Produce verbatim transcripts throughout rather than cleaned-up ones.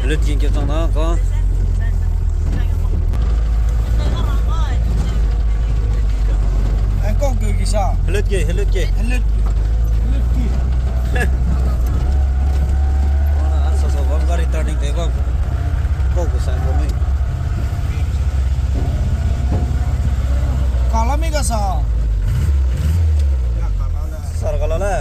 Lut kin ke chang na ka. Ang kau ke ki sa. Lut ke, lut ke. Lut. Lut ki. Sa sa bam gari turning te bam. Kau ke sa ko mi. Kala mi ka sa. Sar kala le.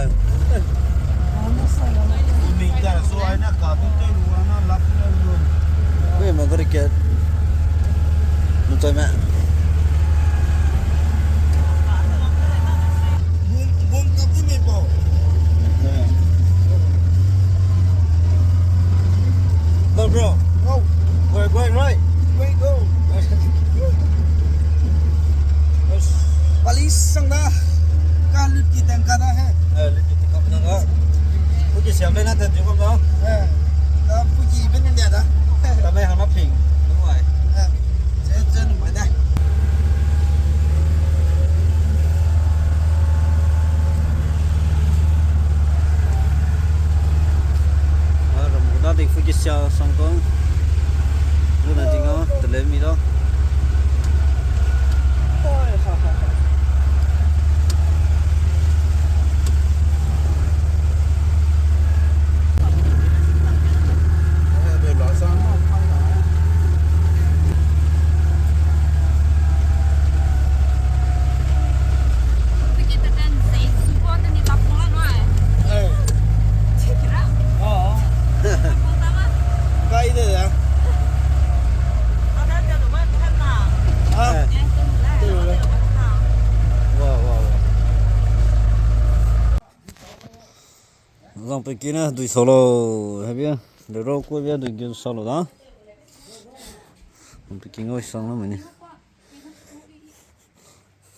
Wei ma gari ke. Nunchai me. Bum, bum ka bum me po. No, bro. No. We're going right. We go. Palis sang da. Ka lut ki tang ka da he. Eh, lut ki tang ka da. Puki siam le na tan ju kam da. Eh. Da puki ben dia da. Da me hama ping. Nung ai. Eh. Zhe zhe nung mai da. Ah, ram gu da ding puki sia sang kong. Lu na ding a, tele mi da. Zang pe kine dui solo, hebia, de ro ku bia dui gen solo da. Zang pe king oi sang na meni.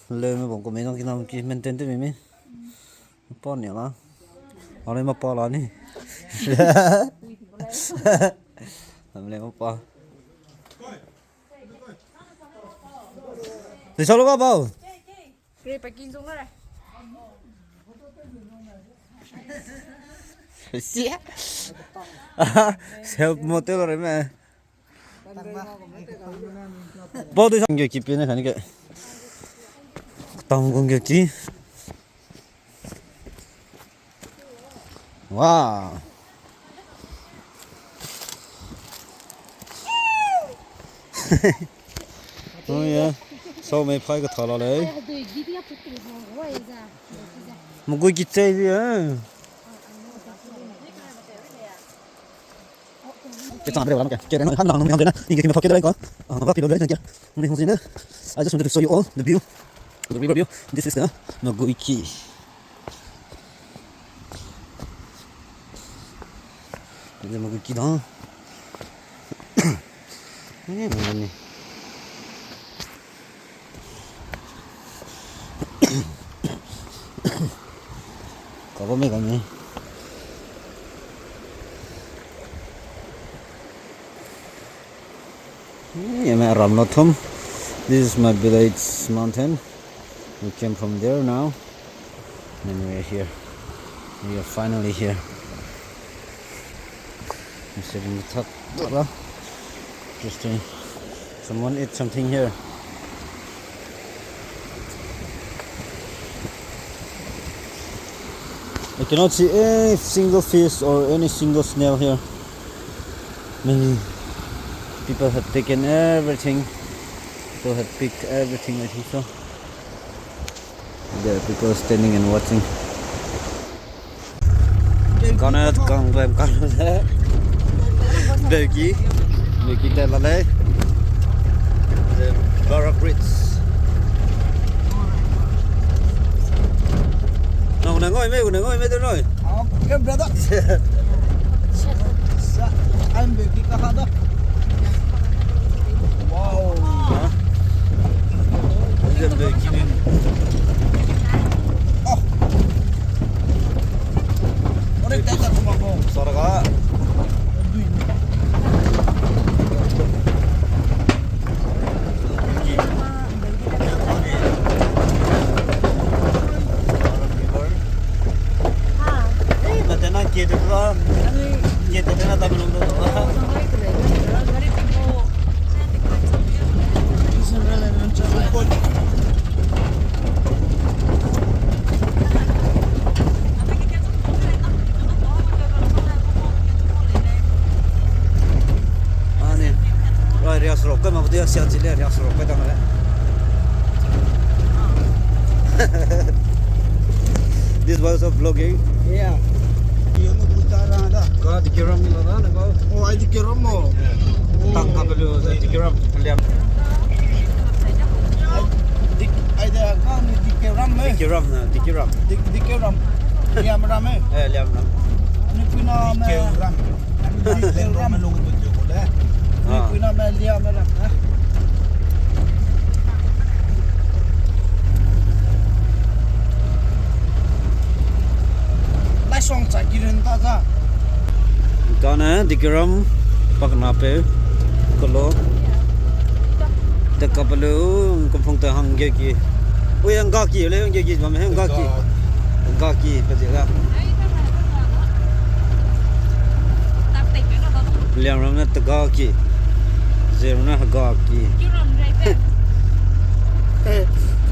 Le me bang ko me zang kinam ki maintain te mi mi. Pa ni la. Ale ma pa la ni. Am le ma pa. Dui solo ka bau. Kre pa kin zong la re. Sia. Self motel re me. Bau dui sang ge ki pine kani ke. Tang gung ge ki. Wow. Oh yeah. Sau mei phai ka thala lei. Mugui ki chei di eh. Ke chang de wala ke. Ke rena han lang nung hang de na. Inge ki me phak ke de ko. Ah, ma ba ki lo de na ke. Nung hang zine. I just wanted to show you all the view. The river view. This is the Maguiki. Nze ma gu ki da. Ni, ni, ni. Ka ba me ka ni. Ni, me ram lo thum. This is my village mountain. We came from there now, and we are here. We are finally here. I'm sitting the top. Interesting. Someone eat something here. I cannot see any single fish or any single snail here. Many people have taken everything. People have picked everything, I think so. There are people standing and watching. Kane kang rem kang le. Beuki. Beuki te la lei. The Barrack Bridge. Na, una ngoi me, una ngoi me de noi. Ah, okay, brother. Sa, I'm Beuki ka ha da. Wow. Ha? Ini jam de kini. Oh. Ore, tata kuma ko. Sarga. Ha. Eh, na tena ke de ba. Ke de na ta belum do. Kama kutu ya sia chile, ya soro pe tang le. This was a vlogging. Yeah. Yo no buta ra da. Ka Dikeram ni la na ba. Oh, ai Dikeram mo. Tang ka pelu Dikeram liam. Ai dik, ai da ka ni Dikeram me. Dikeram na, Dikeram. Dik, Dikeram. Liam ram me. Eh, liam ram. Ni puna me. Dikeram. Dikeram. Lung tu tu ko le. Ni puna me liam me ram na. Lai song cha kiren ta za. Kane Dikeram pakna pe kelo. Te kapelu, Kumphung te hangge ki. Ui, hangga ki le, hangge ki, bam hangga ki. Hangga ki, pe ze ga. Liam ram ne tega ki. Ze ram ne hangga ki.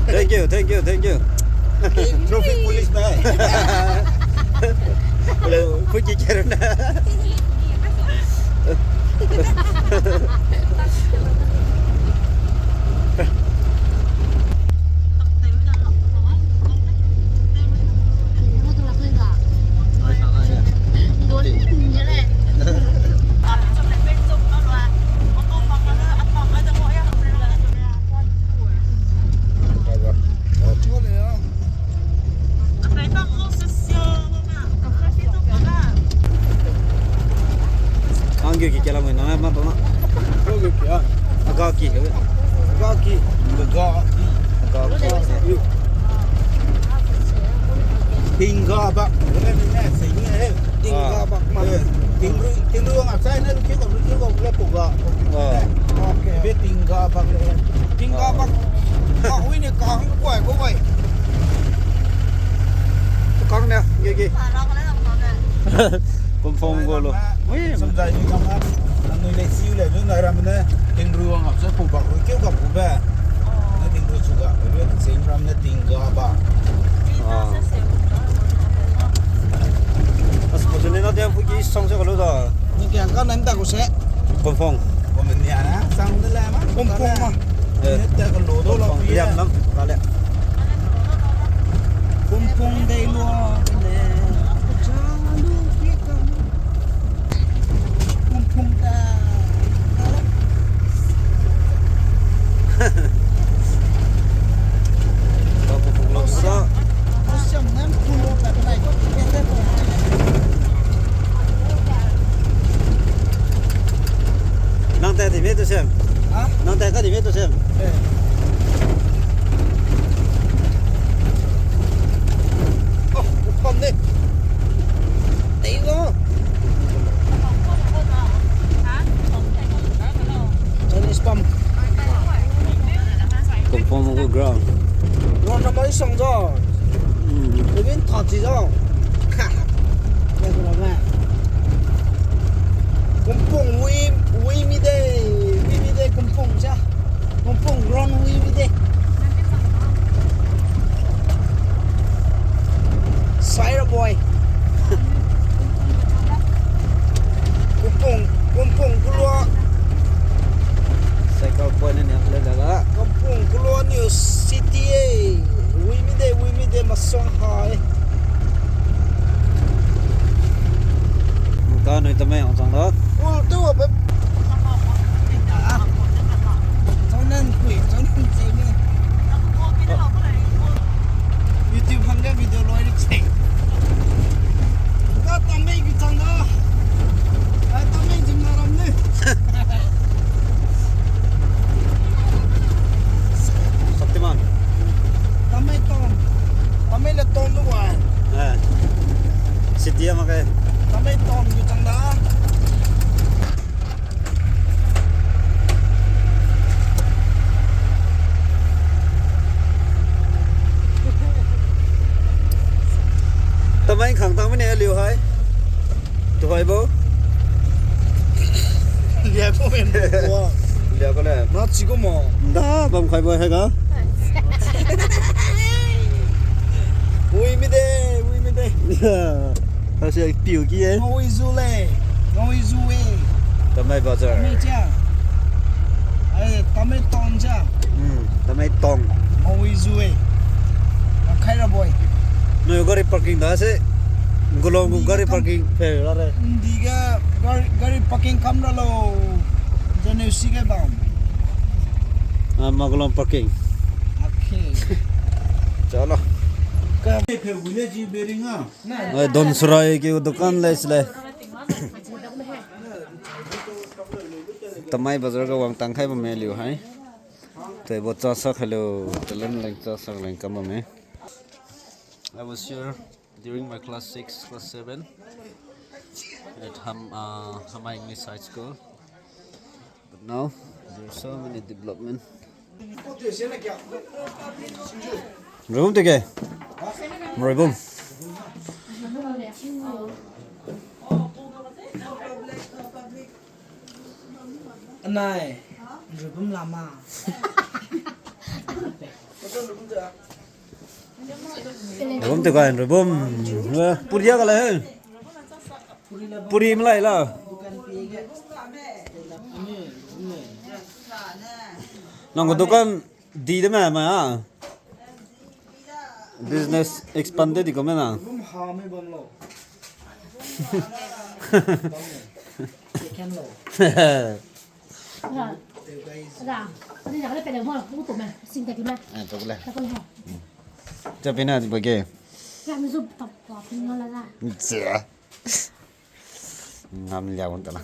Thank you, thank you, thank you. Traffic police ba. Hello, puki kerna. Angge ki kela mai na ma tona. Angge ki a. Aga ki. Aga ki. Aga ki. Aga ki. Tingga bak. Tingga bak ma. Tingga, tingga bak ma. Tingga, tingga bak ma. Tingga bak ma. Okay. Be tingga bak le. Tingga bak. Ka hui ne ka hang kuai ko wai. Kang ne, ge ge. Kumphung gu lo. Ui, samzai ni kang a. Nang nui le siu le, nui nai ram ne. Tingru wang ap se pu bak ru keu ga pu be. Ne tingru chu ga, ru ne ching ram ne tingga bak. Ah. As pu ne na dia pu ki song se ko lo da. Ni kiang ka nan ta ko se. Kumphung. Ko men nia na, sang de le ma. Kumphung ma. Eh. Ni ta ko lo do lo. Kumphung, pi liam ya. Nam, ka le. Kumphung dei lua, le. Cha lu pi ka. Kumphung ta. Ka Kumphung lo sa. Nang tat di me tu sem? Ha? Nang tat ka di me tu sem? Eh. Oh, pam de. Tei lo. Chinese pump. Confirm gu ground. Ground number isong zo. Hmm. Levin thirty zo. Ha. Ya ground me. Kumpung wi, wi mi de, wi mi de kumpung ja. Kumpung ground wi mi de. Saira boy. Kumpung, kumpung kulua. Cycle point ne le la. Kumpung kulua new city e. Wi mi de, wi mi de masong hai. Ka nui tamai ang chang da. Ul tu abe. Chang nan kui, chang nan chang nan. YouTube hangge video loi ri chei. Ka tamai ki chang da. Ai tamai jim na ram ne. Shaktiman. Tamai ton. Tamai le ton du wa. Eh. City ama ke. Tamai ton du chang da. Tamai khang tang mene liu hai. Tu hai bo. Lia ko men bo. Lia ko le. Na chi ko mo. Nda bam khai bo hai ga. Ui mi de, ui mi de. Hase piu ki e. Ngui zu le. Ngui zu e. Tamai bazar. Tamai cha. Eh, Tamei Town ja. Hmm, Tamei Town. Maui zue. Makai ra boy. No gari parking da se. Ngulong gu gari parking pe la re. Ndi ga gari, gari parking kam ra lo. Jane si ga bam. Ah, Magulong parking. Okay. Chalo. Ka pe gune ji bering a. Eh, Donsurai ki dukan le sile. Tamei bazar ga wangtang kai bamme liu hai. Tei bo cha sak hello, telem leng cha sak leng kam bamme. I was here during my class six, class seven at Ham, uh, Hamai English High School. But now, there's so many development. Room tege. Room. Anai, Nrubum lama. Nrubum te kai, Nrubum. Eh, puri a ka le he. Puri malai la. Nang ko dukan di de ma ma a. Business expanded di kome na. Nrubum ha me bam lo. Bam lo. Chicken lo. Ra, ra, ani ra le pele mo, u to me, sing tek me. Ah, to le. Ta ko le. Cha pina di bage. Ya, mi zu pa, pa, pina la la. Cha. Ngam lia won ta la.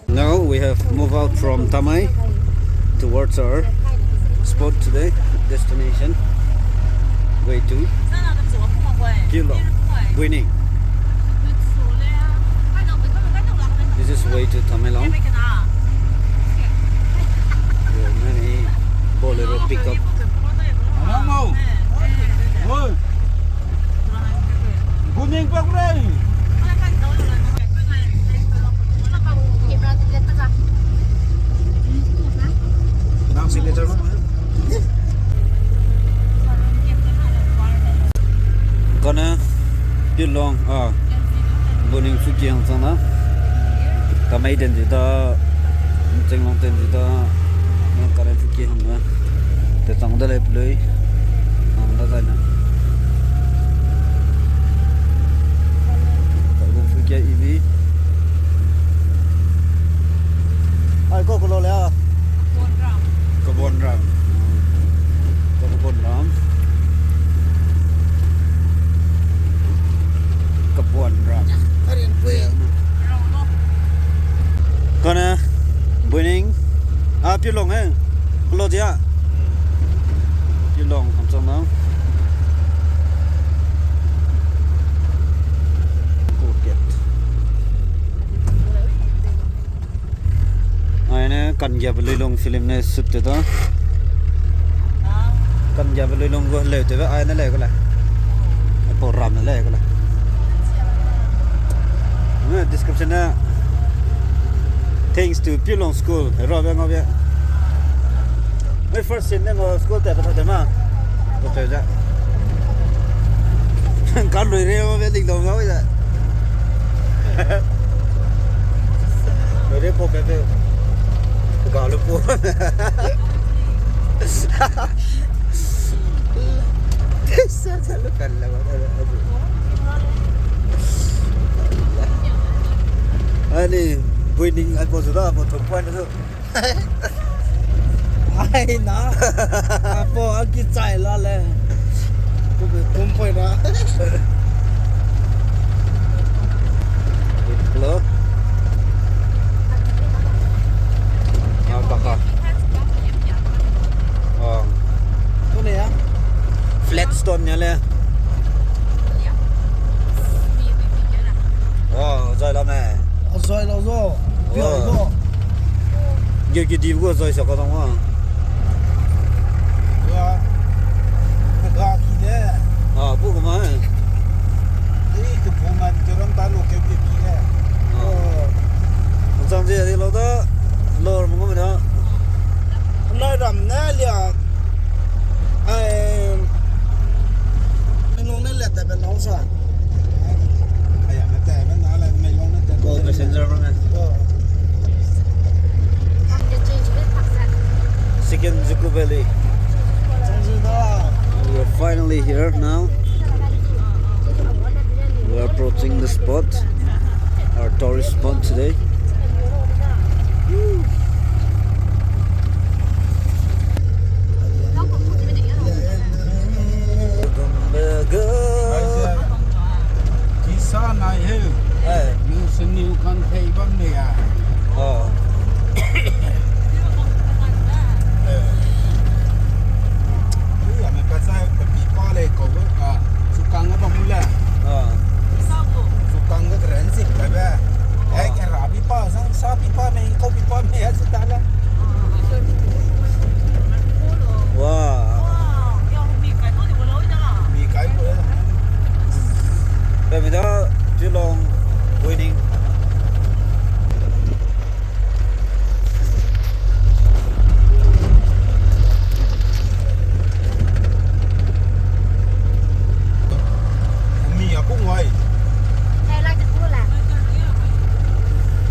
Now we have moved out from Tamei towards our spot today, destination, way to Pilong, Buining. This is way to Tamenglong. Bolero pickup. Oi. Buning pa kurei. Nang signature mo? Kane, Pilong, ah, Buning Fuki hang chang na. Tamei ten di da, Chenglong ten di da, nang kane Fuki hang na. Te chang da lei pelui. Nang da zai na. Ka gu Fuki ibi. Ai, ko ko lo le a. Kabonram. Kabonram. Kabonram. Kane, Buning. Ah, Pilong, eh. Kelo dia. Pilong, kam chang na. Cool. Aine Kangiabe Luilung film ne shoot te da. Kangiabe Luilung gu heleu tewbe aine lei gu lei. Aipau ram ne lei gu lei. Ne description ne, "Thanks to Pilong School." Hera be ngau be. Ai first scene ne ngau school te pa te ma. Ko te ja. Ka lui re ngau be ling dau ngau be. Ore po pe pe. Ga lu po. Sa sa lu kan la ba. Ani, Buining ai po zu da, po thok point zu. Ai na. Apo, a ki chai la le. Ku be tum poi na. Hello. Ah, baka. Oh. Ku le ya? Flat stone ya le. Oh, zai la me. Azoi lau zo. Pia lau zo. Ge ki di bu zoi sa ka dong wa. Ga, ga ki de. Ah, bu ka ma. Ni ke bu man ke ram ta no ke ke ki de. Oh. Chang je di lau da. Lor mo me da. Nai ram ne lia. Ai, Meilong ne let ta be nau sa. Ai, ya, na ta be na le Meilong ne ta. Ko passenger ba ne. Ko. Ang de change be ta. Shinjuku Valley. We are finally here now. We are approaching the spot, our tourist spot today. Kisa nai he. Eh. Lu seniu kan thei bam ne ya. Oh. Eh. Lu ya me ka sai pe pi pa le ko ga. Sukang ga bam le. Ah. Sukang ga keren sik ka be. Eh, ke ra pi pa, sang sa pi pa me, ko pi pa me ya sita le. Wow. Mi kai ko. Pemida Pilong winning. Mi a pung wai.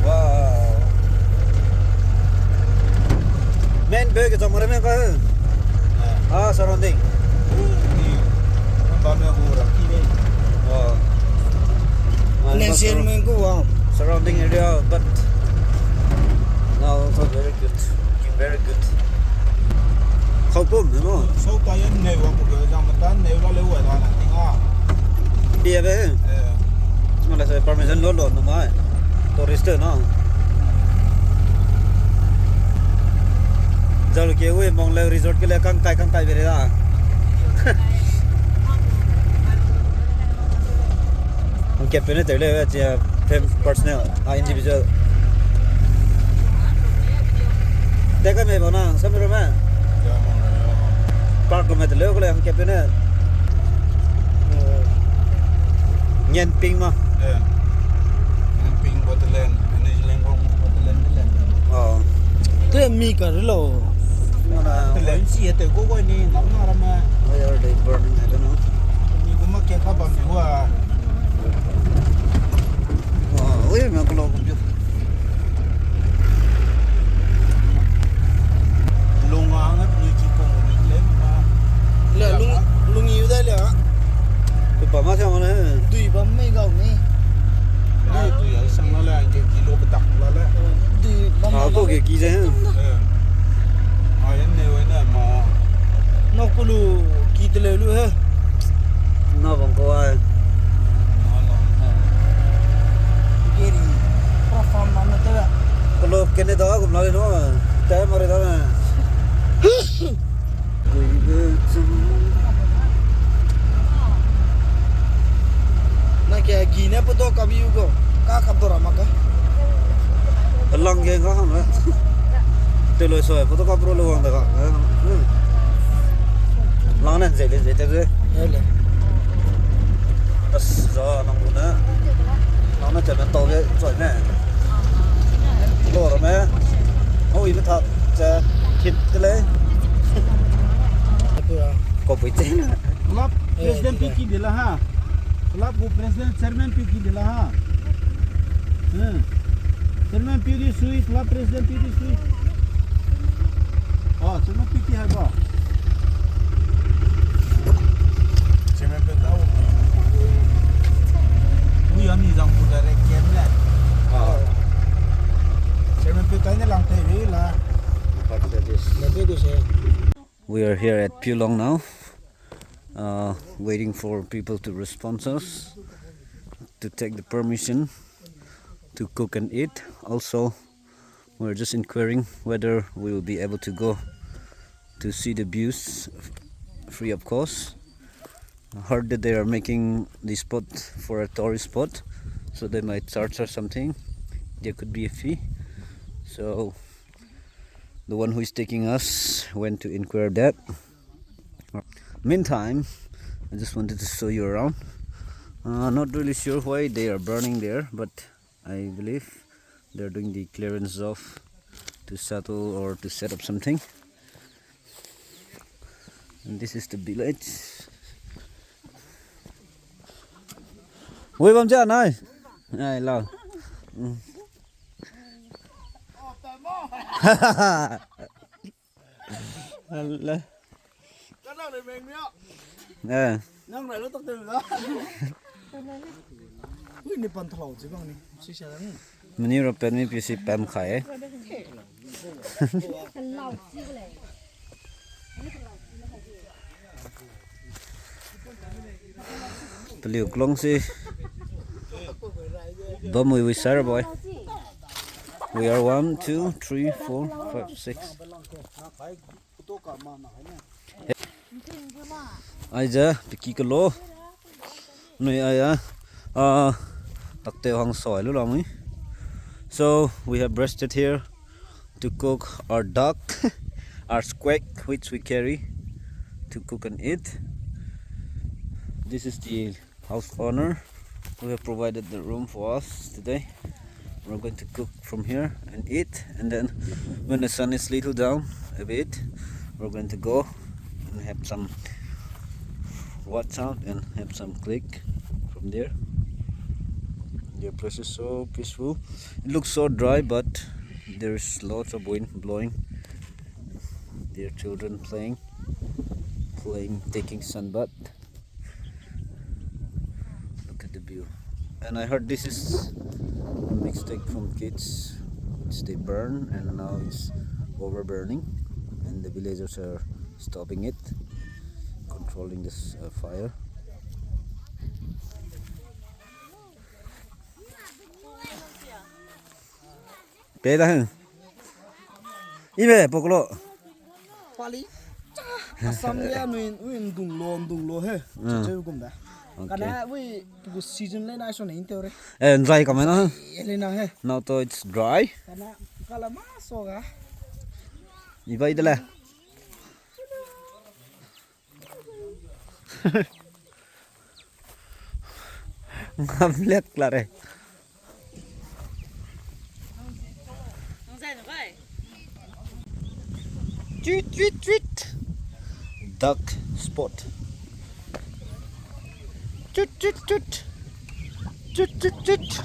Wow. Main bag jam re me ka. Ah, surrounding. Bam ya bu ra ki de. Oh. Surrounding area, but now also very good. Looking very good. Kau pum ne mo. Sau ta yan ne wa ku ga jam ta ne wa le wa da na ting a. Bia be. Eh. Mala se permission lo lo no mai. Tourist na. Jalu ke ui Mongleu resort ke le kang kai kang kai bere da. Ang kepene tele we chia fam personal a individual. Deka me bona, samiro me. Park me tele ko le ang kepene. Ngenping ma. Eh. Ngenping Waterland, Energy Land Road Waterland de le. Oh. Te mi ka lo. Mana. Te le si te ko ko ni nam na ra me. Why are they burning? I don't know. Mi ko ma ke ka bam bi wa. Oh, ui me ko lo ko bi. Lung a hang a dui ki pung ring le ma. Le lung, lung yu dai le a. Pe pa ma siang ne. Dui bam mei gau ni. Dui, dui a sang la le, ang ke kilo petak la le. Dui bam. A ko ke ki ze. Eh. A yan ne wai ne ma. No kulu ki te le lu he. Na bang ko ai. Geri, pro farm bam na te. Kolo Canada gum la le no. Te mare da na. Na ke gi ne poto ka biu ko. Ka kap to ra ma ka. Lang ge ga hang le. Te lo so poto ka pro lo wang da ga. Lang ne ze le ze te ze. Hele. As za nang bu ne. Nang ne te men tau ge zoi me. Lo ra me. Hau i me ta ze kit te le. Ko pui te. Club president pi ki de la ha. Club gu president chairman pi ki de la ha. Hmm. Chairman pi di sui, club president pi di sui. Oh, chairman pi ki hai ba. Chairman pe tau. Ui, ani jang pu direct game le. Ah. Chairman pe tai ne lang te wi la. But that is. Na pe du se. We are here at Piulong now, uh, waiting for people to respond us, to take the permission to cook and eat. Also, we're just inquiring whether we will be able to go to see the views f-, free of cost. Heard that they are making the spot for a tourist spot, so they might charge us something. There could be a fee. So, the one who is taking us went to inquire that. Meantime, I just wanted to show you around. Uh, not really sure why they are burning there, but I believe they're doing the clearance job to settle or to set up something. And this is the village. Wei bam ja nai. Ai, lau. Mm. Hello. Nang rai lo tak te da. Ui, ni pan thalau chi bang ni. Si sa ni. Meni ro pen mi pi si pen khai. Peliu klong si. Bam we we sir boy. We are one, two, three, four, five, six. Aize piki kelo. Nui aya. Ah, takte hang soi lu lamui. So we have rested here to cook our duck, our squack, which we carry to cook and eat. This is the house owner who have provided the room for us today. We're going to cook from here and eat, and then when the sun is little down a bit, we're going to go and have some watch out and have some click from there. The place is so peaceful. It looks so dry, but there's lots of wind blowing. There are children playing, playing, taking sunbath. Look at the view. And I heard this is a mistake from kids, which they burn, and now it's over burning, and the villagers are stopping it, controlling this, uh, fire. Pe da hen. Ibe poklo. Pali. Assam ya nui, nui ndung lo, ndung lo he. Ah. Cheu gum da. Okay. Kana wi gu season le na so ne inte re. Eh, dry ka me na. Ye le na he. Now to it's dry. Kana kala ma so ga. Ibai de le. Ngam lek la re. Tweet, tweet, tweet. Duck spot. Tweet, tweet, tweet. Tweet, tweet, tweet.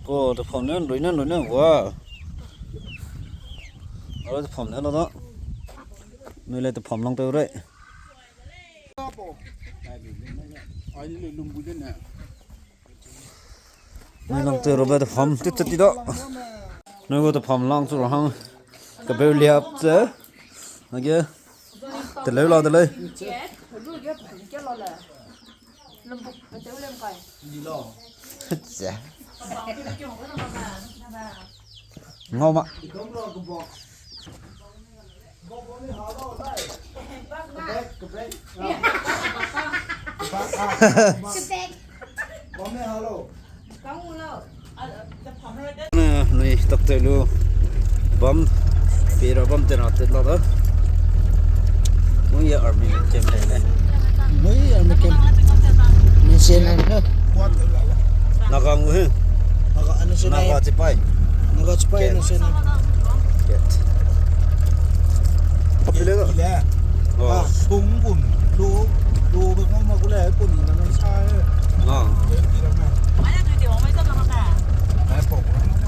Oh, the phone nan, rui nan, rui nan, wow. Alo the phone nan lo da. Nui le the phone lang pe re. Nui lang te robe te pham te chati da. Nui go te pham lang chu hang. Ka beu liap che. Age. Te leu la de lei. Che. Ngau ma. Nui tak te lu bam, pira bam te na te la da. Mui ye army camp le le. Mui ye army camp. Ni se na. Naga ngu he. Naga, ano se na. Naga chipai. Naga chipai, ano se na. Ket. Apile ga. Ile. Oh. Ah, sung gun. Lo, lo be kong ma kule, kun ni na sa he. Ah. Ye kira me. Ai, pau kura na ma.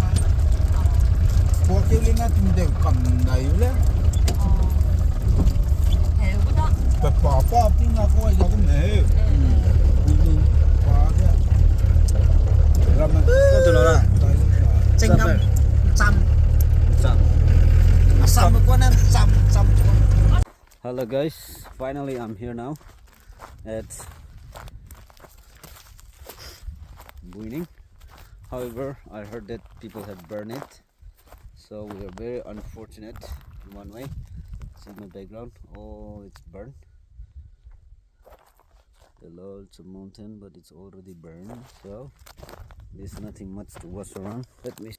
Pau ke le na tin de kam dai le. Pe pa pa ping na ko ya ko me. Ni pa ya. Ram me. Ko tu lo la. Chengnam. Cham. Cham. Assam ko na cham, cham, cham. Hello guys, finally I'm here now at Buining. However, I heard that people have burned it. So we are very unfortunate in one way. See my background, all it's burned. Hello, it's a mountain, but it's already burned. So there's nothing much to wash around. Let me,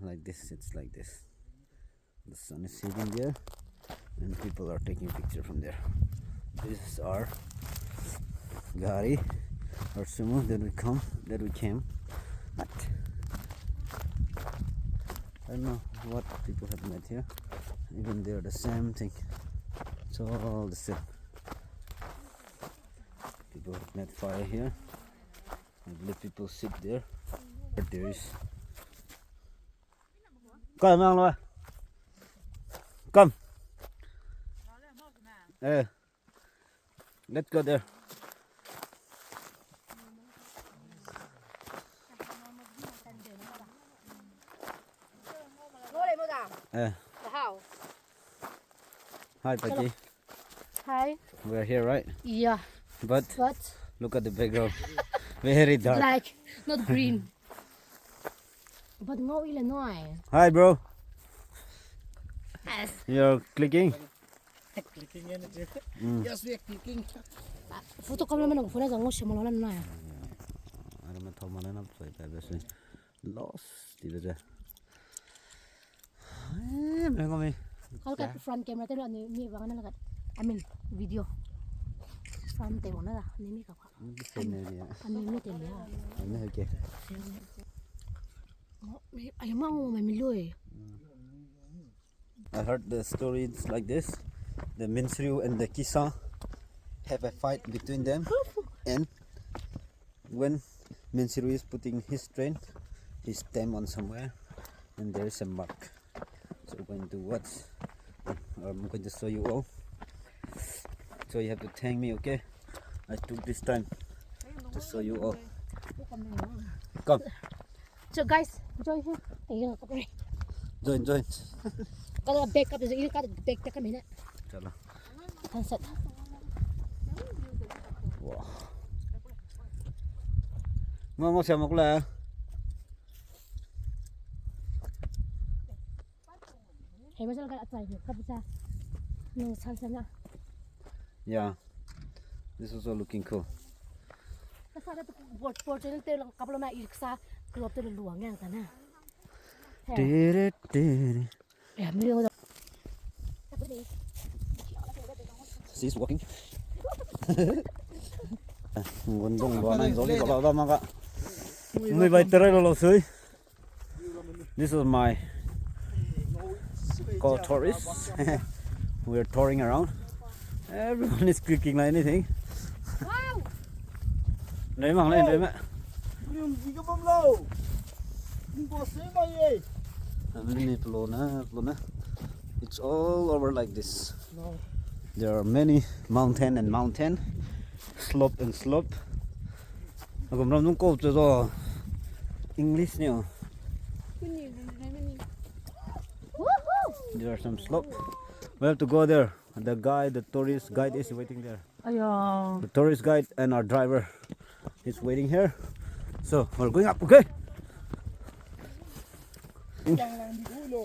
like this, it's like this. The sun is setting there, and people are taking picture from there. This is our gari, our sumo that we come, that we came. But I don't know what people have made here. Even there, the same thing. It's all the same. People have made fire here. I believe people sit there. But there is Come, Mang Lua. Come. Eh, let's go there. Eh. Hi, Paki. Hi. We are here, right? Yeah. But But look at the background. Very dark. Black, not green. But ngau ile no ai. Hi, bro. Yes. You're clicking? Clicking energy. Mm. Yes, we are clicking. Photo kamla mena phone za ngau se malo na no ai. Ara me thau malo na so ta be se. Lost ti be ze. Eh, me ngau mi. Kal ka front camera te lo ani mi wang na la ka. I mean, video. Front te wang na la ani mi ka. Same area. Ani mi te lia. Ani, okay. Oh, mi, ai, mang, mi, mi lui. I heard the stories like this. The Minsriu and the Kisa have a fight between them. And when Minsriu is putting his strength, he stamp on somewhere, and there is a mark. So we're going to watch. I'm going to show you all. So you have to thank me, okay? I took this time to show you all. Come. So guys, join here. Ayo, kapre. Join, join. Kalau back up, ini ka back up kami na. Chalo. Sunset. Wow. Ngau, ngau siam aku la. Hei, masal ka achai ni, kapisa. Nung san san na. Yeah. This is also looking cool. Ka sa da tu board, board channel te lang kaplo ma i sa club te luang yang ta na. Tere, tere. Ya, mi lo da. She's walking. Ngundong do na zoli do la da ma ka. Nui bai tere lo lo sui. This is my co-tourist. We're touring around. Everyone is clicking like anything. Wow! Ndoi mang le, ndoi ma. Lim di ka bam lo. Lim ko se mai ye. Ami ni plo na, plo na. It's all over like this. No. There are many mountain and mountain, slope and slope. Agum ram nung ko chu zo English ni o. There are some slope. We have to go there. The guide, the tourist guide is waiting there. Aya. The tourist guide and our driver is waiting here. So we're going up, okay?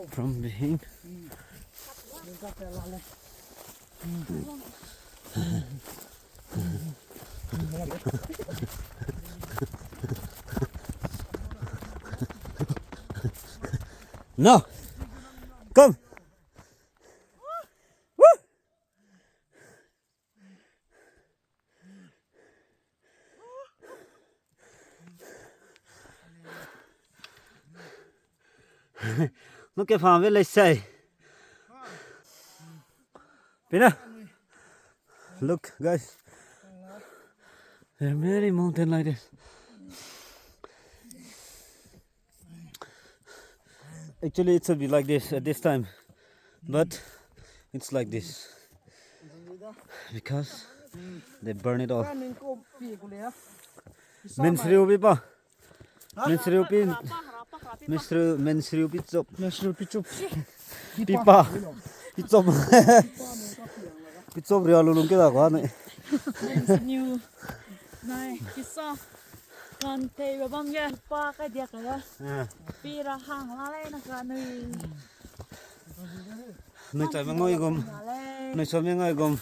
From behind. No. Come. Woo. Nu ke pham ve lei sei. Pina. Look, guys. There are many mountain like this. Actually, it should be like this at this time, but it's like this because they burn it all. Minsriu pi pa. Minsriu pi. Minsriu, minsriu pi chop. Minsriu pi chop. Pi pa. Pi chop. Pi chop ria lulung ke da kwa ne. Minsriu. Nai, kisa. Kan tei ba bam ge pa kai dia ka ya. Ah. Pi ra hang la lei na ka nui. Nui chai me ngoi gum. Nui chai me ngoi gum.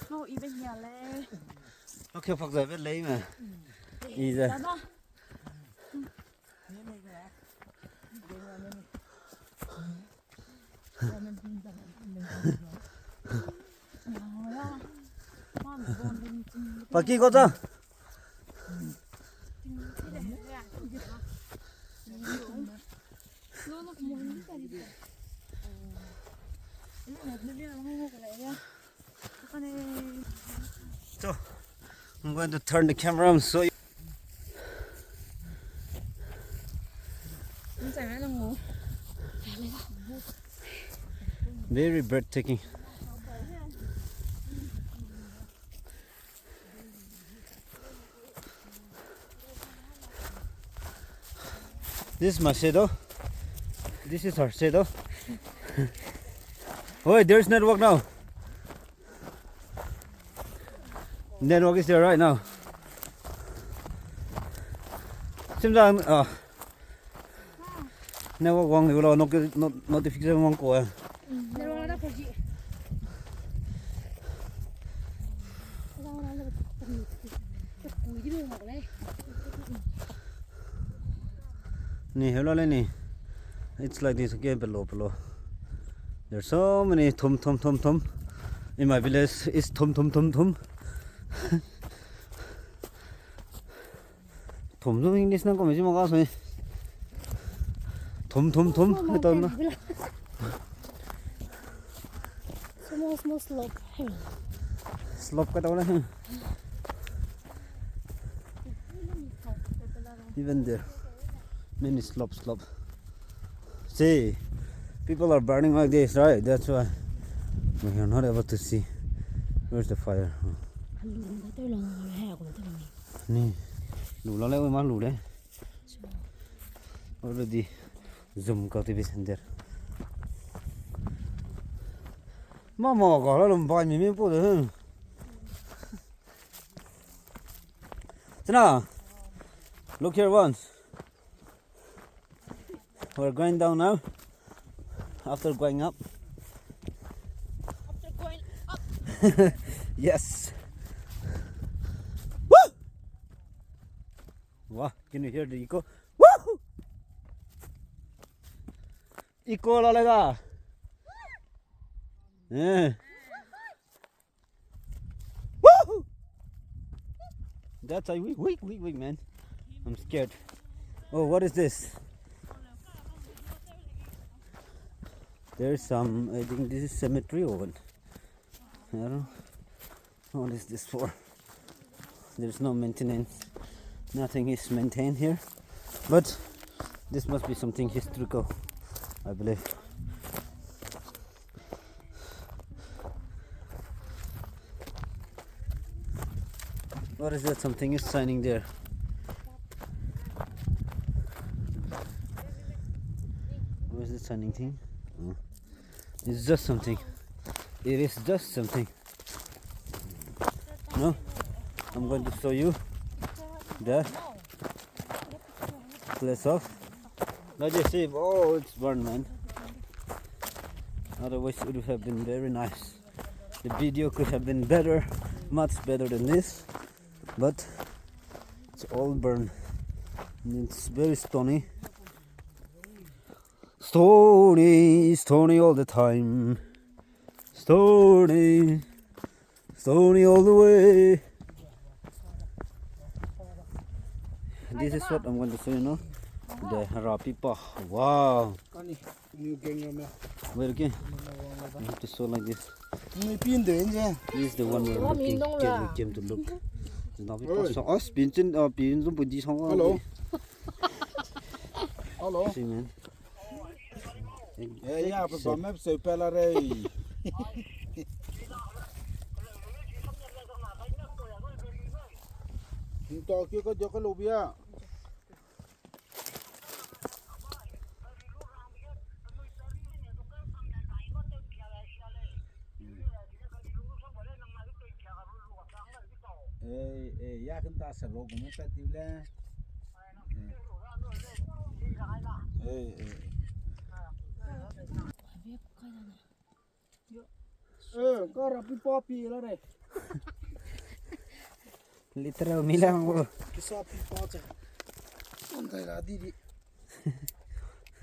Ngau i be nia lei. Okay, phak zai be lei me. I ze. Paki ko cha. So, I'm going to turn the camera and show you. Very breathtaking. This is my shadow. This is her shadow. Wait, there's network now. Network is there right now. Simzang, ah. Network wang liu lo, no-, no-, notification wang ku, eh. Ni, hello, le ni. It's like this again, below, below. There's so many thum, thum, thum, thum. In my village, it's thum, thum, thum, thum. Thum zu English nang kome ji ma ga sui. Thum, thum, thum. Thum, thum, thum. Small, small slope. Slope ka tau le. Even there, many slope, slope. See, people are burning like this, right? That's why we are not able to see. Where's the fire? Oh. Ni, lu la le, ma lu le. Already zoom cultivation there. Mama, ga la lum bai mi mi pu de. Chana, look here once. We're going down now. After going up. After going up. Yes. Woo! Wow, can you hear the echo? Woo! Echo la lega. Eh. Woo! That's a wee, wee, wee, wee, man. I'm scared. Oh, what is this? There's some, I think this is cemetery or what? I don't know. What is this for? There's no maintenance. Nothing is maintained here. But this must be something historical, I believe. What is that something is shining there? What is this shining thing? Oh. It's just something. It is just something. No? I'm going to show you the place of. Now you see, oh, it's burned, man. Otherwise, it would have been very nice. The video could have been better, much better than this. But it's all burned. And it's very stony. Stony, stony all the time. Stony, stony all the way. This is what I'm going to show you now. The Rapipa. Wow. Kani, new gang ya me. Where again? You have to show like this. Ni pin de nje. This is the one we're looking, came, we came to look. It's not because of us, pin chin, uh, pin zum pun di sang. Hello. Hello. See, man. Eh, ya, pe bam me se pe la re. Nto ki ko jo ko lo bia. Eh, eh, ya kan ta sa lo gume ta ti le. Eh, eh. Eh, ka Rapipa pi la re. Literal mi lang wo. Kisa pi pa che. Antai la di di.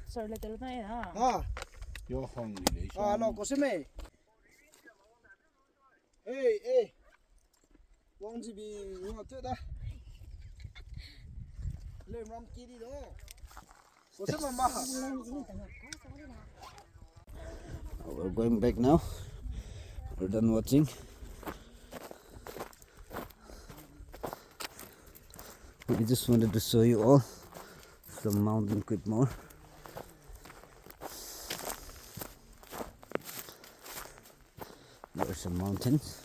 Sir, literal na ya. Ha. Yo hong ni le. Ah, lo ko se me. Hey, hey. Wang ji bi ngau te da. Le ram ki di do. Ko se ma ma. We're going back now. We're done watching. I just wanted to show you all some mountain Creedmoor. There are some mountains.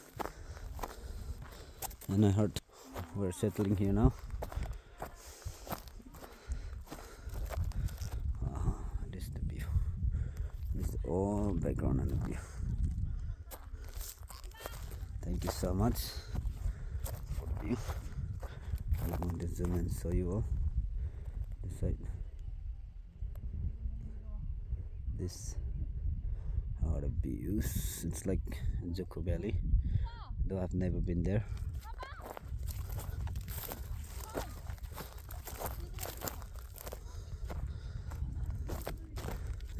And I heard we're settling here now. All background and the view. Thank you so much for the view. I'm going to zoom and show you all the side. This are the views. It's like Joko Valley, though I've never been there.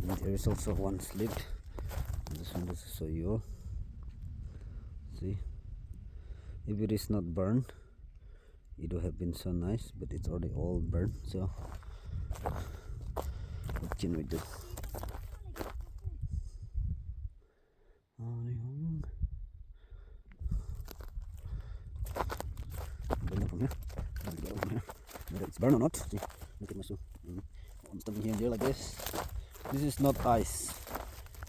And there is also one slip. I just wanted to show you all. See, if it is not burned, it would have been so nice, but it's already all burned. So what can we do? Bring it from here. Bring it from here. Whether it's burned or not. See, look at my shoe. Mm. I'm standing here, here like this. This is not ice.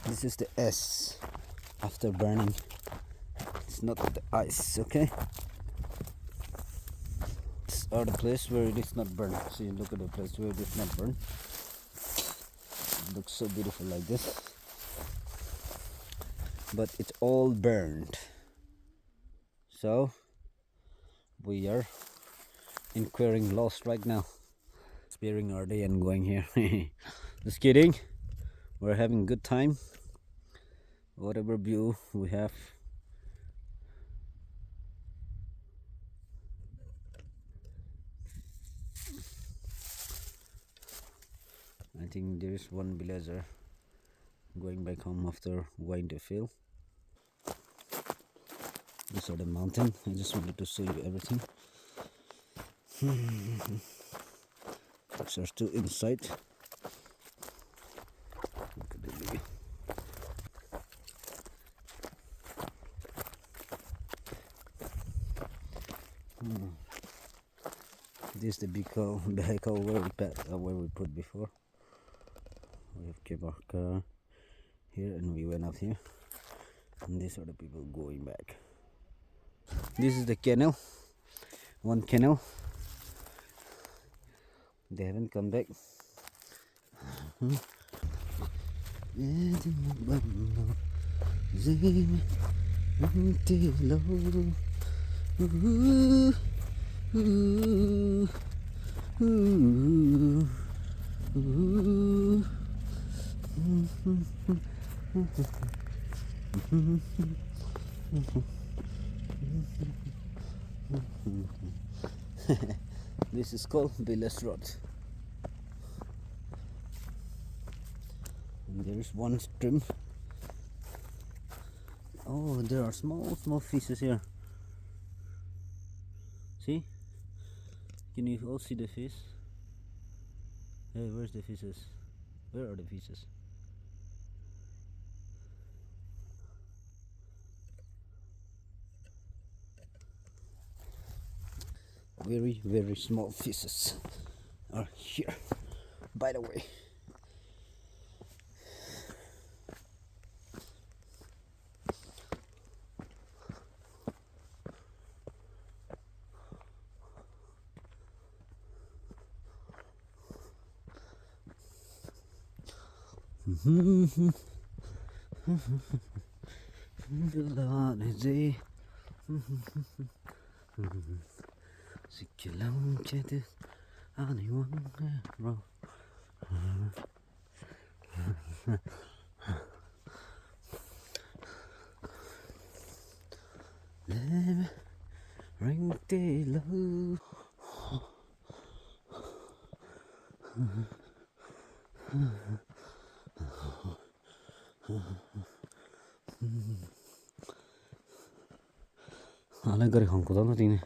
This is the S after burning. It's not the ice, okay? These are the place where it is not burned. See, look at the place where it is not burned. It looks so beautiful like this. But it's all burned. So we are incurring loss right now. Sparing our day and going here. Just kidding. We're having a good time. Whatever view we have. I think there is one villager going back home after going to field. These are the mountain. I just wanted to show you everything. These are still inside. Look at the view. Hmm. This is the vehicle, vehicle where we pa-, uh, where we put before. We have kept our car here and we went up here. And these are the people going back. This is the canal. One canal. They haven't come back. This is called Village Road. And there is one stream. Oh, there are small, small fishes here. See? Can you all see the fish? Hey, where's the fishes? Where are the fishes? Very, very small fishes are here, by the way. Sikilang chete ani wang ro. Leme ring te lau. Ale gari hang ko da na ting ne.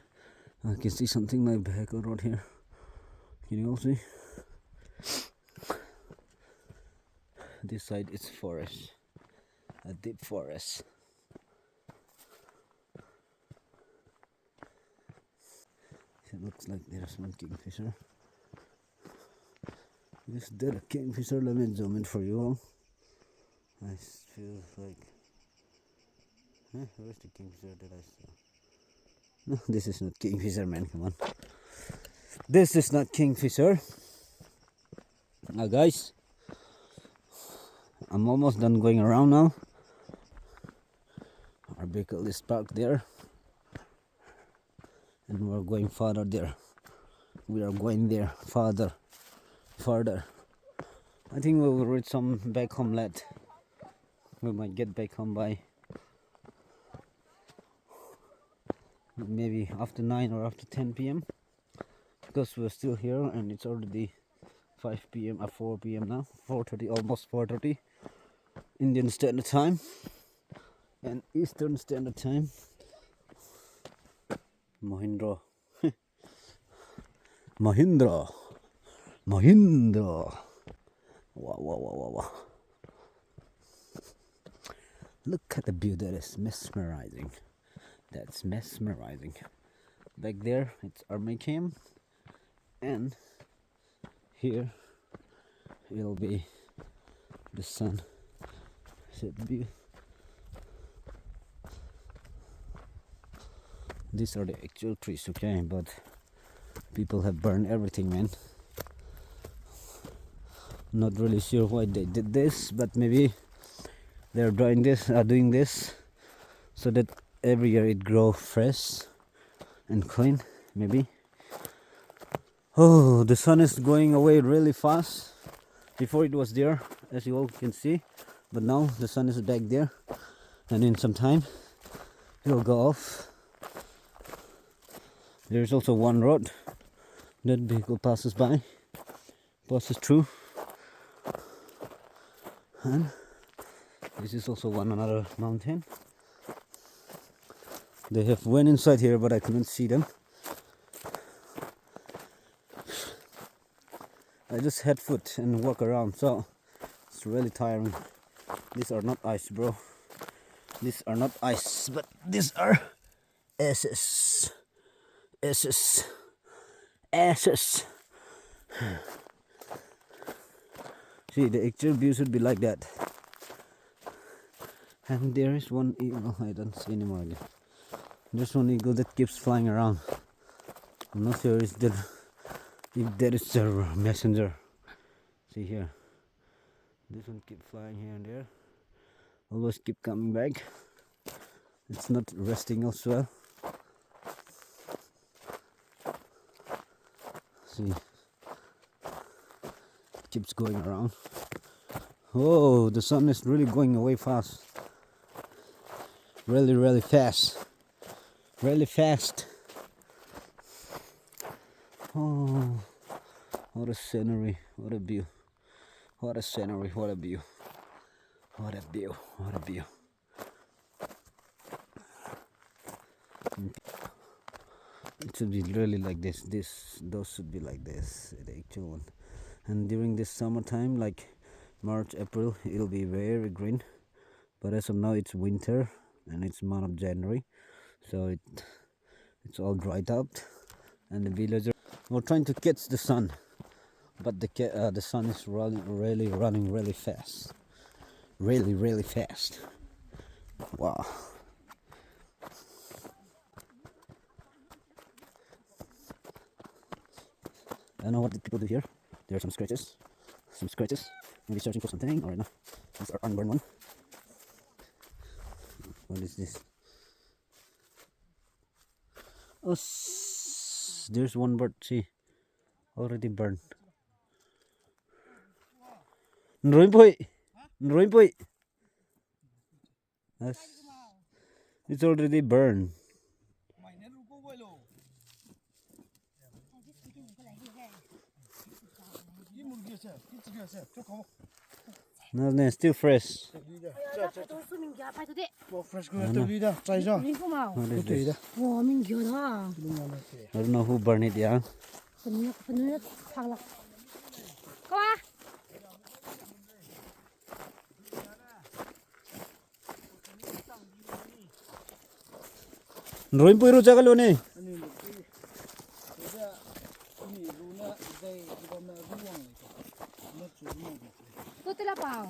I can see something like vehicle road here. Can you all see? This side is forest, a deep forest. It looks like there's one kingfisher. Is there a kingfisher? Let me zoom in for you all. I s-, feel like, eh, where's the kingfisher that I saw? No, this is not kingfisher, man. Come on. This is not kingfisher. Uh, guys, I'm almost done going around now. Our vehicle is parked there. And we're going farther there. We are going there, farther, farther. I think we will reach some back home late. We might get back home by maybe after nine or after ten p m, because we're still here and it's already five p m, uh, four p m now, four thirty, almost four thirty Indian Standard Time and Eastern Standard Time. Mahindra. Mahindra. Mahindra. Wow, wow, wow, wow, wow. Look at the view, that is mesmerizing. That's mesmerizing. Back there, it's army camp. And here, it'll be the sunset view. These are the actual trees, okay, but people have burned everything, man. Not really sure why they did this, but maybe they're doing this, uh, doing this so that every year it grow fresh and clean, maybe. Oh, the sun is going away really fast. Before it was there, as you all can see, but now the sun is back there, and in some time, it will go off. There's also one road that vehicle passes by, passes through, and this is also one another mountain. They have went inside here, but I couldn't see them. I just head foot and walk around, so it's really tiring. These are not ice, bro. These are not ice, but these are ashes. Ashes. Ashes. See, the actual view should be like that. And there is one eagle. I don't see anymore again. There's one eagle that keeps flying around. I'm not sure if that, if that is a messenger. See here. This one keep flying here and there. Always keep coming back. It's not resting as well. See. It keeps going around. Oh, the sun is really going away fast. Really, really fast. Really fast. Oh, what a scenery, what a view. What a scenery, what a view. What a view, what a view. It should be really like this. This, those should be like this, the actual one. And during this summertime, like March, April, it'll be very green. But as of now, it's winter and it's month of January, so it it's all dried up, and the villagers were trying to catch the sun, but the ca- uh, the sun is running really, running really fast, really, really fast. Wow. I don't know what the people do here. There are some scratches. Some scratches. Maybe searching for something or no. These are unburned one. What is this? Oh, s- there's one bird. See, already burned. Nruimpui. Nruimpui. Yes. It's already burned. No, no, still fresh. What is this? I don't know who burned it, yeah. Nruimpui ru chaka lu ni. Tu tela pau.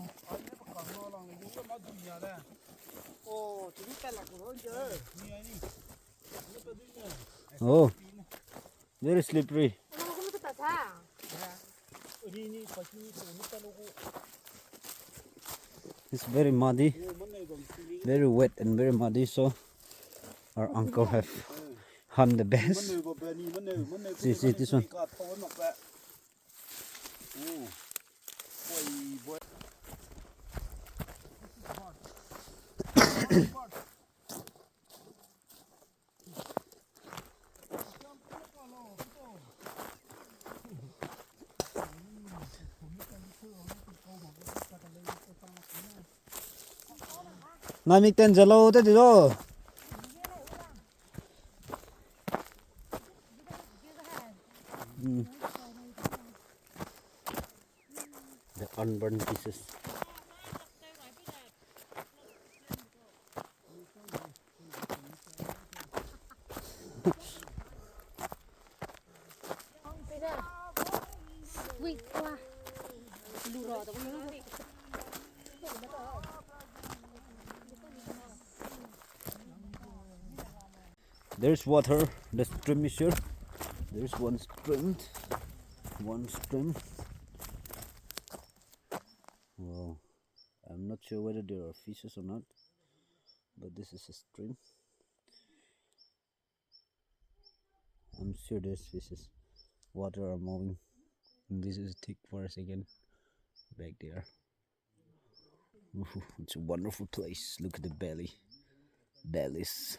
Oh, very slippery. Ano, kamu tu ta sa. Ini, ini, pasti ini, ini ta logo. It's very muddy, very wet and very muddy, so our uncle have hunt the best. See, see this one. Nami ten jalo te di lo. Mm. The unburned pieces. There's water. The stream is here. There's one stream. One stream. Wow. I'm not sure whether there are fishes or not, but this is a stream. I'm sure there's fishes. Water are moving. And this is thick forest again. Back there. Ooh, it's a wonderful place. Look at the valley. Valleys.